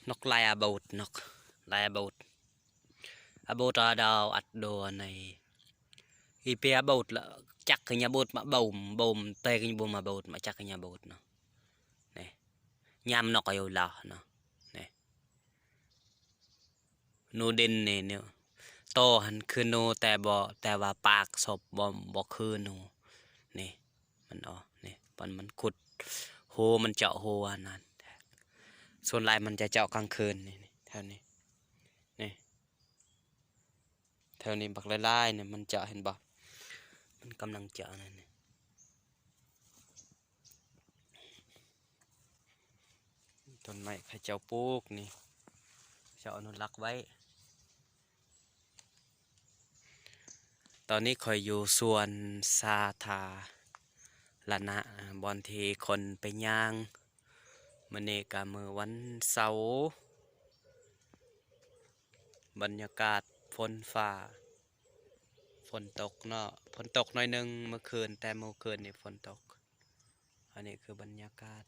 ນົກລາຍອາໂບດ ນົກລາຍອາໂບດ ອາໂບດອາດາວອັດໂດໃນ ອີເປອາໂບດລະ ຈັກກະຍາໂບດມາໂບມ ໂບມ ແຕ່ກະຍາໂບມາໂບດ ມາຈັກກະຍາໂບດເນາະ ນີ້ ຍາມນົກອາຍຸລາເນາະ ນີ້ ໜູເດັ່ນນີ້ ໂຕຫັ້ນຄືໜູ ແຕ່ບໍ່ ແຕ່ວ່າປາກສົບບໍ່ ບໍ່ຄືໜູ ນີ້ ມັນອອກ ນີ້ ມັນ ມັນຂຸດຮູ ມັນເຈາະຮູອັນນັ້ນ ສ່ວນຫຼາຍມັນຈະເຈາະກາງຄືນ ນີ້ ນີ້ ແຖວນີ້ ນີ້ ແຖວນີ້ບັກຫຼາຍໆ ນີ້ ມັນເຈາະ ເຫັນບໍ່? ມັນກຳລັງເຈາະນັ້ນ ນີ້ ຕົ້ນໄມ້ເຂົາເຈົ້າປູກນີ້ ເຂົາເຈົ້າອະນຸລັກໄວ້. ຕອນນີ້ຂ້ອຍຢູ່ສວນສາທາລະນະ ບ່ອນທີ່ຄົນໄປຍ່າງ. ມື້ນີ້ກະມື້ວັນເສົາ ບັນຍາກາດຝົນຟ້າ ຝົນຕົກເນາະ ຝົນຕົກໜ້ອຍໜຶ່ງເມື່ອຄືນ ແຕ່ມື້ຄືນນີ້ຝົນຕົກ. ອັນນີ້ຄືບັນຍາກາດ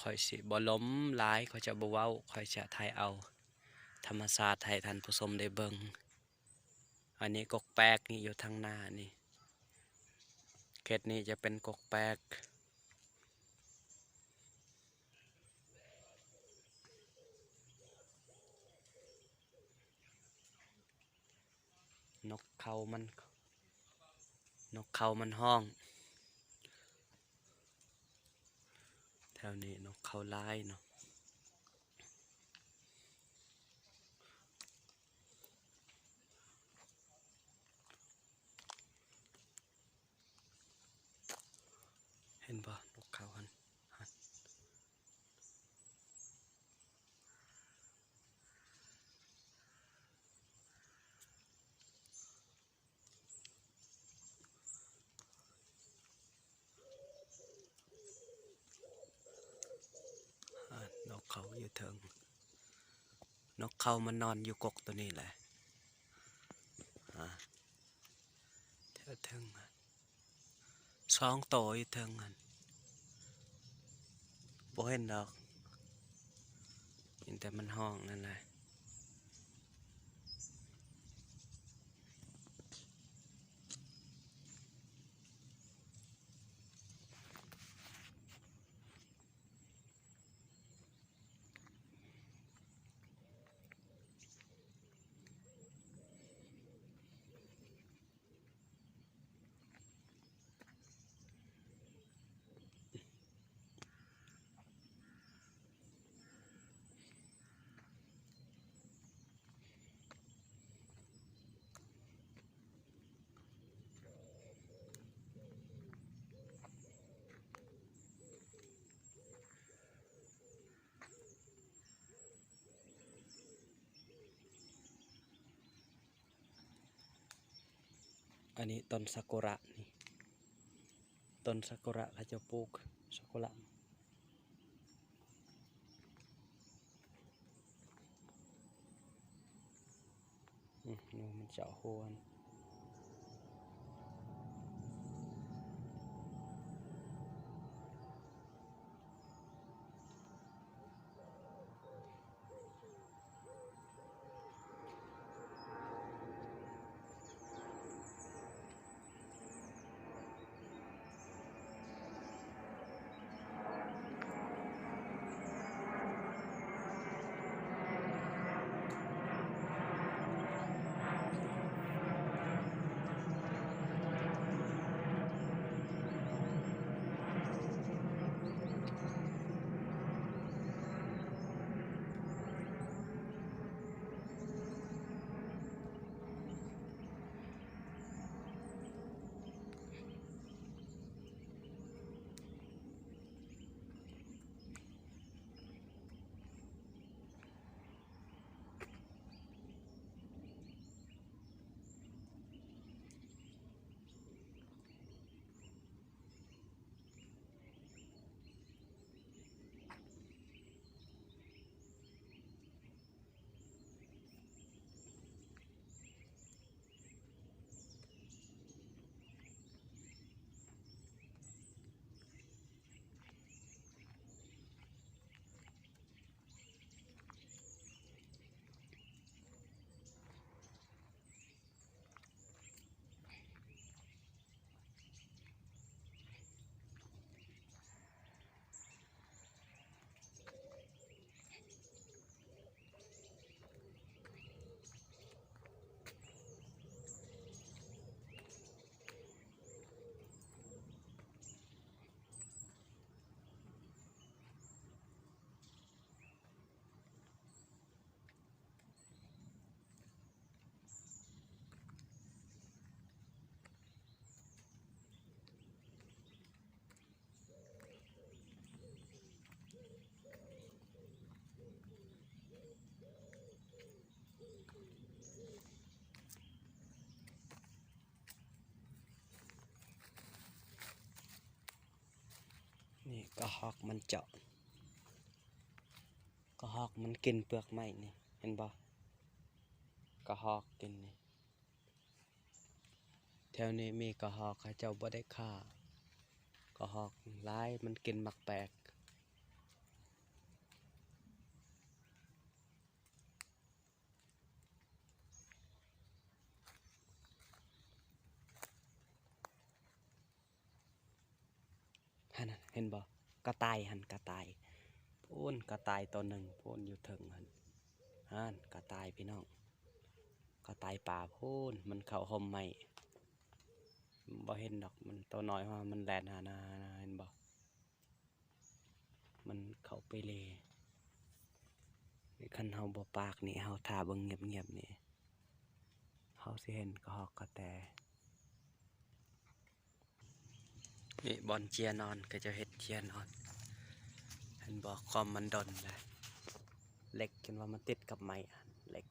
ຂ້ອຍຊິບໍ່ລົມຫຼາຍ ຂ້ອຍຈະບໍ່ເວົ້າ ຂ້ອຍຈະຖ່າຍເອົາທຳມະຊາດໃຫ້ທ່ານຜູ້ຊົມໄດ້ເບິ່ງ. ອັນນີ້ກົກແປກນີ້ຢູ່ທາງໜ້ານີ້ ເຂດນີ້ຈະເປັນກົກແປກ. ນົກເຂົາມັນ ນົກເຂົາມັນຮ້ອງ ແຖວນີ້ນົກເຂົາຫຼາຍເນາະ. ເຫັນບໍ່ ນົກເຂົາຫັ້ນ ຫັ້ນ. ອ່າ ນົກເຂົາຢູ່ເທິງ ນົກເຂົາມານອນຢູ່ກົກໂຕນີ້ແຫຼະ ອ່າ ແຖວເທິງ ສອງໂຕຢູ່ເທິງຫັ້ນ ບໍ່ເຫັນດອກ ເຫັນແຕ່ມັນຮ້ອງນັ້ນແຫຼະ. ອັນນີ້ຕົ້ນຊາກຸຣະນີ້ ຕົ້ນຊາກຸຣະເຂົາເຈົ້າປູກຊາກຸຣະ ອືມ ມັນເຈາະຮູຫັ້ນ. ເ ອກມັນເຈາະ ກະຮອກມັນກິນເປືອກໄມ້ນີ້ ເຫັນບໍ່? ກະຮອກກິນນີ້. ແຖວນີ້ມີກະຮອກ ເຂົາເຈົ້າບໍ່ໄດ້ຂ້າ ກະຮອກຫຼາຍ ມັນກິນໝາກແປກ. ຫັ້ນນະ ເຫັນບໍ່? ກະຕ່າຍຫັ້ນ ກະຕ່າຍ ພຸ້ນ ກະຕ່າຍໂຕໜຶ່ງ ພຸ້ນ ຢູ່ເທິງຫັ້ນ ຫັ້ນ ກະຕ່າຍພີ່ນ້ອງ ກະຕ່າຍປ່າພຸ້ນ ມັນເຂົ້າຮົ່ມໄມ້ ບໍ່ເຫັນດອກ ມັນໂຕນ້ອຍ ມັນແລ່ນຫານາ ເຫັນບໍ່? ມັນເຂົ້າໄປເລ. ນີ້ ຄັນເຮົາບໍ່ປາກນີ້ ເຮົາຖ້າເບິ່ງງຽບໆນີ້ ເຮົາຊິເຫັນກະຮອກກະແຕ. ນີ້ບ່ອນເຈຍນອນ ເຂົາເຈົ້າເຮັດເຈຍນອນ ເຫັນບໍ່? ຄວາມມັນດົນແຫຼະ ເຫຼັກ ຈົນວ່າມັນຕິດກັບໄມ້ ເຫຼັກ.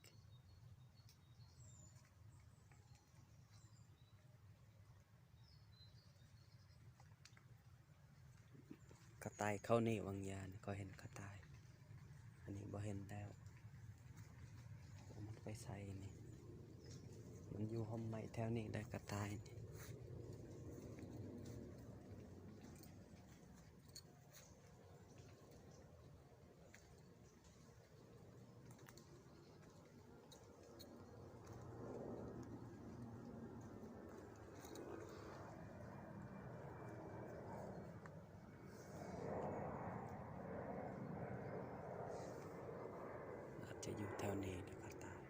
ກະຕ່າຍເຂົ້ານີ້ ວາງຢານ ຂ້ອຍເຫັນກະຕ່າຍ ອັນນີ້ບໍ່ເຫັນແລ້ວ ມັນໄປໃສນີ້? ມັນຢູ່ຮົ່ມໄມ້ແຖວນີ້ແຫຼະ ກະຕ່າຍນີ້. ອາດຈະຢູ່ແຖວນີ້ແຫຼະກະຕ່າຍ. ເ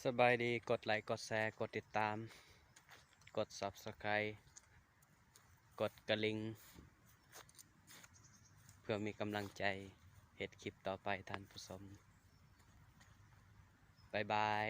ສະບາຍດີ ກົດໄລ ກົດແຊ ກົດຕິດຕາມ ກົດ Subscribe ກົດກະລິ່ງ ເພື່ອມີກຳລັງໃຈເຮັດຄລິບຕໍ່ໄປ ທ່ານຜູ້ຊົມ. ບາຍບາຍ.